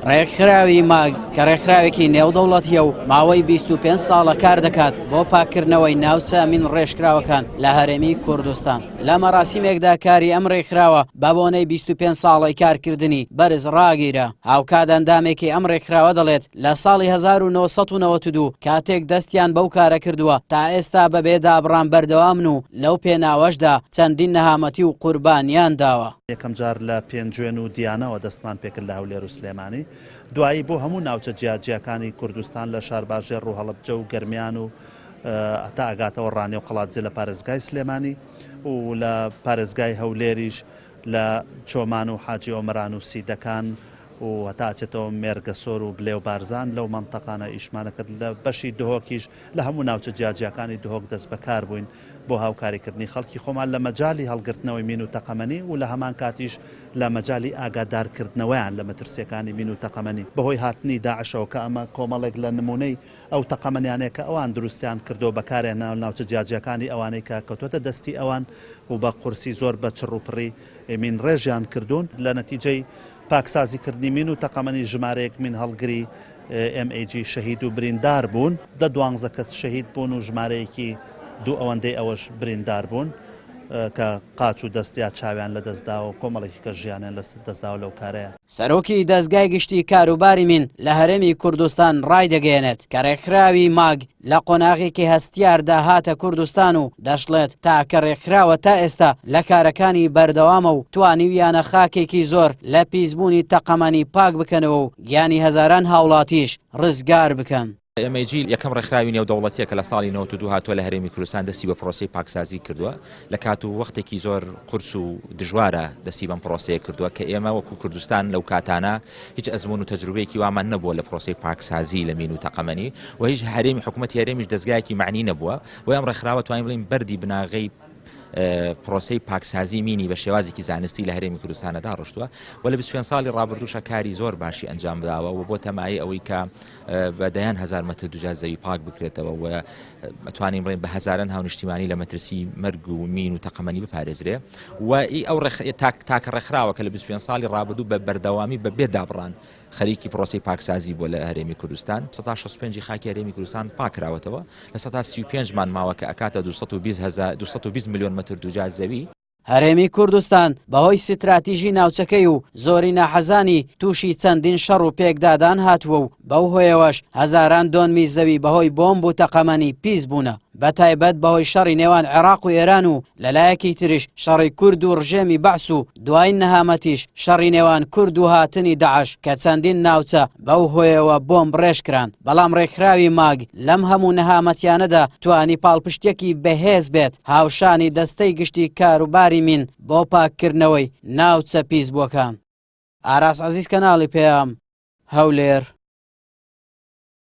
ڕێکخراوی ماگ کە ڕێکخراوێکی نێودەوڵەتییە و ماوەی 25 ساڵە کار دەکات بۆ پاککردنەوەی ناوچە مین ڕێژکراوەکان لە هەرێمی کوردستان لە مەراسیمێکدا کاری ئەم ڕێکخراوە بە بۆنەی 25 ساڵەی کارکردنی بەرز ڕاگیرا. هاوکات ئەندامێکی ئەم ڕێکخراوە دەڵێت لە ساڵی 1992 کاتێک دەستیان بەو کارە کردووە تا ئێستا بەبێ دابڕان بەردەوامن و لەو پێناوەشدا چەندین نەهامەتی و قوربانیان داوە. یەکەم جار لە پێنجوێن و دیانەوە دەستمان پێکرد لە هەولێر و سلێمانی، دوایی بۆ هەموو ناوچە جیاجیاکانی کوردستان لە شارباژێڕ و هەڵەبجە و گەرمیان و هەتا ئەگاتەوە ڕانیە و قەڵادزێ لە پارێزگای سلێمانی و لە پارێزگای هەولێریش لە چۆمان و حاجی ئۆمەران و سیدەکان و هەتا ئەچێتەوە مێرگەسۆر و بلێ و بارزان لەو مەنتەقانە ئیشمانە کرد لە بەشی دهۆکیش لە هەموو ناوچە جیاجیاکانی دهۆک دەست بەکار بووین بۆ هاوکاریکردنی خەڵکی خۆمان لە مەجالی هەڵگرتنەوەی مین و تەقەمەنی و لە هەمان کاتیش لە مەجالی ئاگادارکردنەوەیان لە مەترسیەکانی مین و تەقەمەنی بەهۆی هاتنی داعشەوە کە ئەمە کۆمەڵێک لە نمونەی ئەو تەقەمەنیانەیە کە ئەوان دروستیان کردووە بەکاریان هێناوە لە ناوچە جیاجیاکانی ئەوانەی کە کەوتووەتە دەستی ئەوان و بە قورسی زۆر بە چڕ و پڕی مین ڕێژیان کردوون. لە نەتیجەی پاکسازی کردنی مین و تەقەمەنی ژمارەیەک مین هەڵگری MAG شەهید و بریندار بوون. دە دوانزە کەس شەهید بوون و ژمارەیەکی دوو ئەوەندەی ئەوەش بریندار بوون کە قاچ و دەست یا چاویان لەدەست داوە و کۆمەڵێکی کەس ژیانیان لە دەست داوە لەو کارەیا. سەرۆکی دەزگای گشتی کاروباری مین لە هەرێمی کوردستان ڕایدەگەیەنێت کە ڕێکخراوی ماگ لە قۆناغێکی هەستیاردا هاتە کوردستان و دەشڵێت تاکە ڕێکخراوە تا ئێستا لە کارەکانی بەردەوامە و توانیویانە خاکێکی زۆر لە پیسبوونی تەقەمەنی پاک بکەنەوە و گیانی هەزاران هاوڵاتیش ڕزگار بکەن. MAG یەکەم ڕێکخراوی نێودەوڵەتییە کە لە ساڵی 92 هاتووە لە هەرێمی کوردستان دەستی بە پرۆسەی پاکسازی کردووە لە کات و وەختێکی زۆر قورس و دژوارە دەستی بەم پرۆسەیە کردووە کە ئێمە وەکو کوردستان لەو کاتانە هیچ ئەزمون و تەجروبەیەکی وامان نەبووە لە پرۆسەی پاکسازی لە مین و تەقەمەنی و هیچ هەرێمی حکوومەتی هەرێمیش دەزگایەکی مەعنی نەبووە بۆیە ئەم ڕێکخراوە توانین بڵێین بەردی بناغەی پرۆسەی پاکسازی مینی بە شێوازێکی زانستی لە هەرێمی کوردستانە داڕشتووە و لە 25 ساڵی ڕابردووشە کاری زۆر باشی ئەنجام داوە و بۆتە مایەی ئەوەی کە بە دەیان هەزار مەتر دوجا زەوی پاک بکرێتەوە و ئەتوانین بڵێین بە هەزاران هاونیشتیمانی لە مەترسی مەرگ و مین و تەقەمەنی بپارێزرێ و ئی ئەو تاکە ڕێکخراوە کە لە 25 ساڵی ڕابردوو بە بەردەوامی بە بێ دابڕان خەریکی پرۆسەی پاکسازی بووە لە هەرێمی کوردستان. 65% خاکی هەرێمی کوردستان پاکراوەتەوە، 35% مان ماوە کە ئەکاتە 220 هەزار 220 ملیۆن مەتر دوجا زەوی. هەرێمی کوردستان بەهۆی ستراتیژی ناوچەکەی و زۆری ناحەزانی تووشی چەندین شەڕ و پێکدادان هاتووە و بەو هۆیەوەش هەزاران دۆنمی زەوی بەهۆی بۆمب و تەقەمەنی پیس بوونە بەتایبەت بەهۆی شەڕی نێوان عێراق و ئێران و لەلایەکی تریش شەڕی کورد و ڕژێمی بەعس و دوایین نەهامەتیش شەڕی نێوان کورد و هاتنی داعش کە چەندین ناوچە بەو هۆیەوە بۆمب ڕێژکران بەڵام ڕێکخراوی ماگ لەم هەموو نەهامەتیانەدا توانی پاڵپشتیەکی بەهێز بێت هاوشانی دەستەی گشتی کاروباری مین بۆ پاککردنەوەی ناوچە پیسبووەکان. ئاراس عەزیز کەناڵی پەیام، هەولێر.